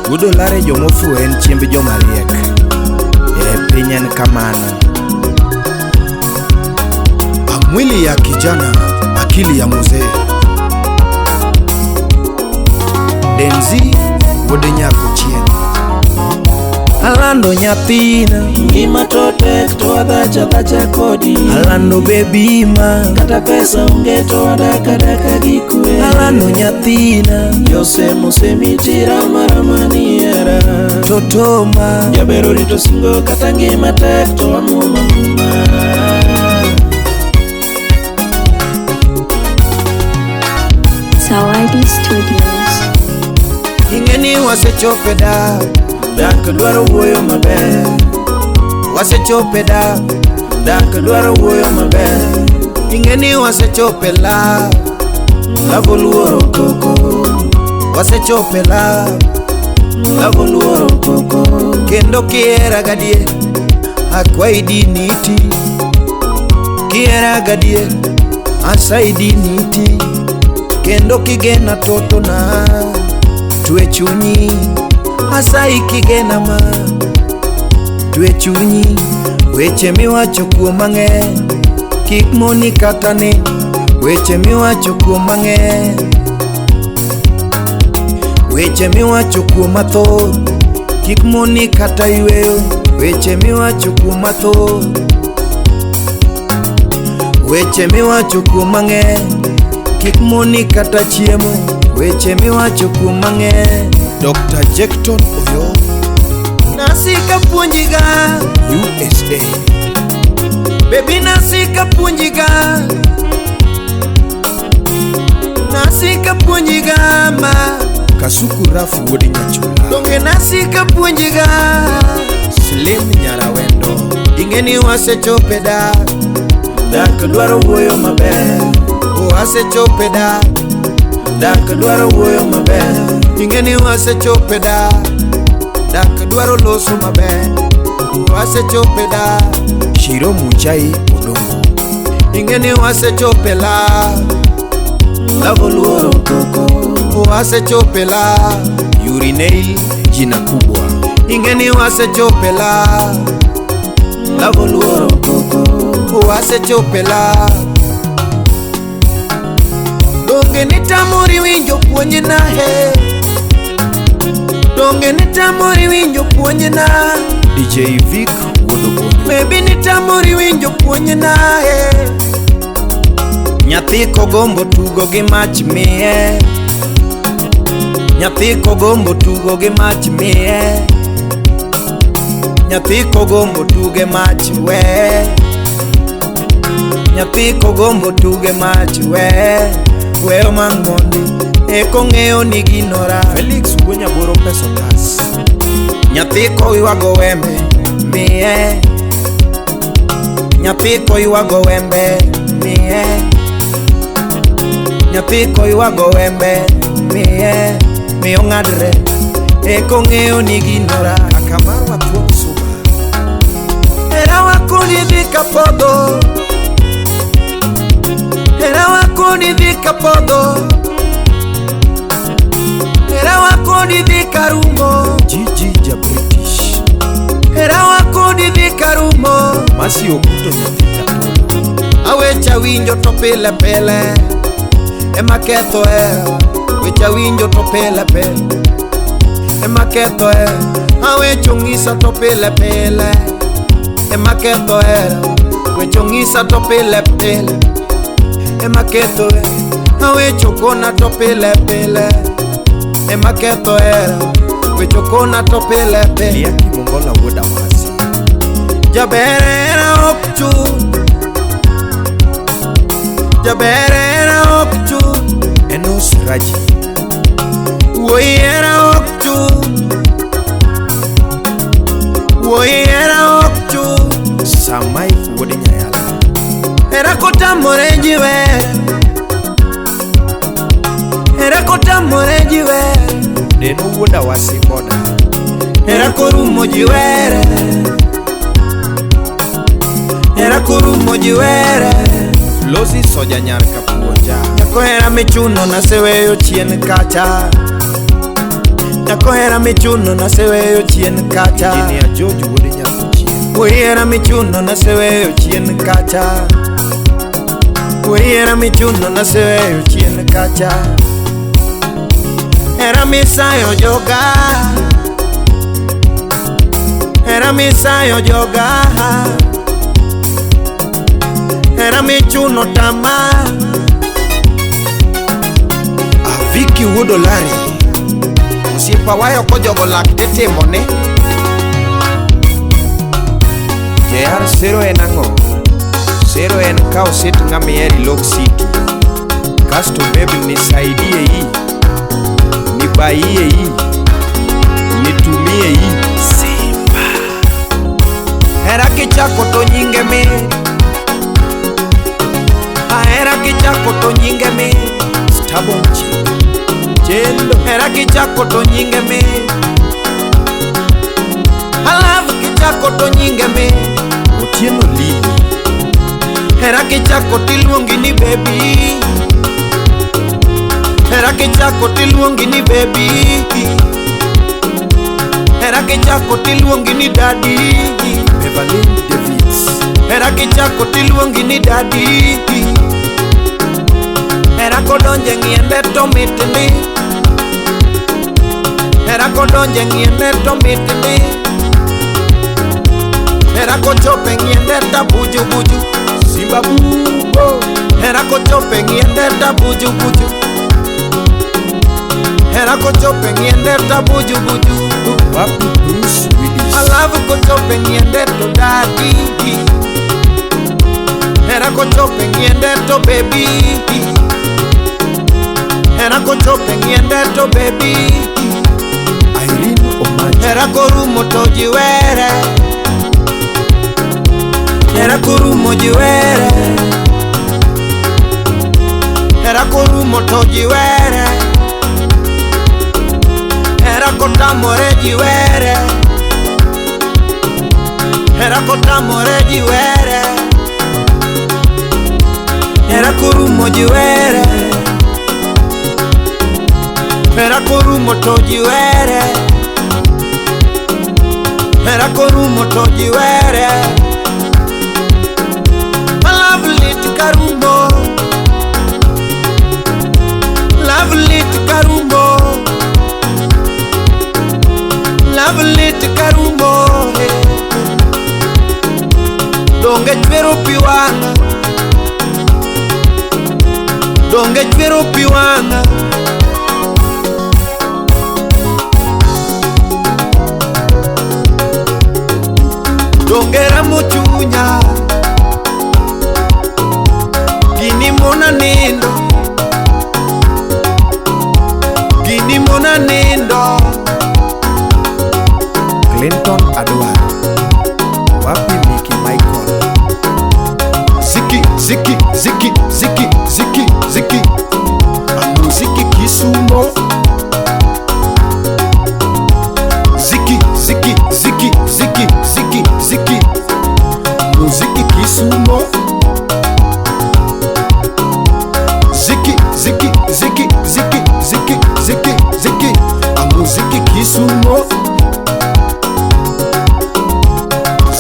Gudo lare jomofuwo en chiemb joma riek. E piny en kamano. Mwili ya kijana, akili ya mzee. Denzi wuod nyako chien. Alando nyathina, Ngima to tek to wadhacha dhacha kodi. Alando baby ma, Kata pesa onge to wadak adaka gi kwe. Alando nyathina, Jose mosemiti rama rama ni hera. Toto ma, Jaber orito singo kata ngima tek to wamuomo muma. Zawadi Studios. Ing'e ni wasechopo e dak, Dak dwaro wuoyo maber. Wasechopo e dak, Dak dwaro wuoyo maber. Ing'e ni wasechopo e love, Love oluoro koko. Wasechopo e love, Love oluoro koko. Kendo kihera gadier, akwayi diniti. Kihera gadier, asayi diniti. Kendo kigena totona, twe chunyi, asayi kigena ma, twe chunyi. Weche miwacho kuoma ng'eny, kik moni kata ni, weche miwacho kuoma ng'eny. Weche miwacho kuoma thoth, kik moni kata yweyo, weche miwacho kuoma thoth. Weche miwacho kuoma ng'eny, kik moni kata chiemo, weche miwacho kuoma ng'eny. Dr. Jackton Oyo, Nasika puonjiga, USA. Baby nasika puonjiga, nasika puonjiga ma, Kasuku Raf wuod Nyachula. Donge nasika puonjiga. Slim Nyarawendo. Ing'e ni wasechopo e dak, Dak dwaro wuoyo maber. Wasechopo e dak, Dak dwaro wuoyo maber. Ing'e ni wasechopo e dak, dak dwaro loso maber, wasechopo e dak. Shiro Muchai Odongo. Ing'e ni wasechopo e love, Love oluoro koko. Wasechopo e love, Urinail jina kubwa. Ing'e ni wasechopo e love, Love oluoro koko. Wasechopo e love. Donge nitamori winjo puonjna he, donge nitamori winjo puonjna, DJ Vic wuod Obonyo. Baby nitamori winjo puonjna he. Nyathi kogombo tugo gi mach miye, nyathi kogombo tugo gi mach miye, nyathi kogombo tuge mach we, nyathi kogombo tuge mach we, weyo mang' mondi eko ng'eyo ni gino rach. Felix wuo Nyaboro pesa otas. Nyathi koywago wembe miye, nyathi koywago wembe miye, nyathi koywago wembe miye, miyo ng'adre eko ng'eyo ni gino rach. Kaka marwa thuon suba. Herawa kodi dhi kapodho, herawa kodi dhi kapodho, herawa kodi dhi karumo, Gigi ja British. Herawa kodi dhi karumo. Masi Okuto nyathi Katolo. Awecha winjo to pile pile ema ketho hera, wecha winjo to pile pile ema ketho hera, awecho ng'isa to pile pile ema ketho hera, wecho ng'isa to pile pile ema ketho hera, awecho kona to pile pile ema ketho hera, wecho kona to pile pile. Liaki Mongola wuod Awasi. Jaber hera ok chul, jaber hera ok chul, Enos Raji. Wuoyi hera ok chul, wuoyi hera ok chul. Sir Mike wuod Nyayala. Hera kotamore ji were, hera kotamore ji were, Deno wuod Awasi boda. Hera korumo ji were, hera korumo ji were. Losi Soja nyar Kapuonja. Nyako hera michuno naseweyo chien kacha, Nyako hera michuno naseweyo chien kacha. Engineer George wuod Nyakuchien. Wuoyi hera michuno naseweyo chien kacha. Wuoyi hera michuno naseweyo chien kacha. Hera misayo joga. Hera misayo joga. Hera michuno tama. Aviki wuod Olari. Osiepa wayo kojogo lak titimo ne. JR sero en ang'o? Sero en kawo sit ng'ama ihero ilok siti. Kasto babe nisaidie hii. Nibaie hii. Nitumie hii. Simba. Hera kichako to nyinge mit. Ahera kichako to nyinge mit. Stubborn chick. Chendo. Hera kichako to nyinge mit. Alafu kichako to nyinge mit. Otieno Lili. Hera kichako tiluongi ni baby. Hera kichako tiluongi ni baby. Hera kichako tiluongi ni daddy. Beverly Davids. Hera kichako tiluongi ni daddy. Hera kodonje ng'iende to mit ndi. Hera kodonje ng'iende to mit ndi. Hera kochope ng'iende ta buju buju. Simba bubo. Hera kochope ng'iende ta buju buju. Hera kochope ng'iende ta buju buju. Wapi Bruce Willis. Alafu kochope ng'iende to daddy. Hera kochope ng'iende to baby. Hera kochope ng'iende to baby. Irene Omaji. Hera korumo to ji were. Hera korumo ji were. Hera korumo to ji were. Hera kotamore ji were. Hera kotamore ji were. Hera korumo ji were. Hera korumo to ji were. Hera korumo to ji were. Love lit karumo. Love lit karumo. Love lit karumo. Donge chwero pi wang'a. Donge chwero pi wang'a. Donge ramo chunya. Gini mona nindo. Gini mona nindo. Clinton Adwar. Wapi Mickey Michael. Ziki ziki ziki ziki ziki ziki. Amuziki Kisumo. Ziki ziki ziki ziki ziki ziki. Muziki Kisumo. Ziki ziki ziki ziki ziki ziki ziki. Amuziki Kisumo.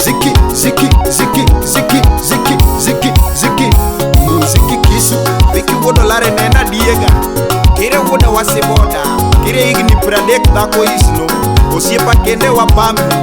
Ziki ziki ziki ziki ziki ziki ziki. Muziki Kisu. Viki wuod Olare ne en adiega. Kere wuoda wasiboda. Kere higni 30 dhako isno. Osiepa kende wapamni.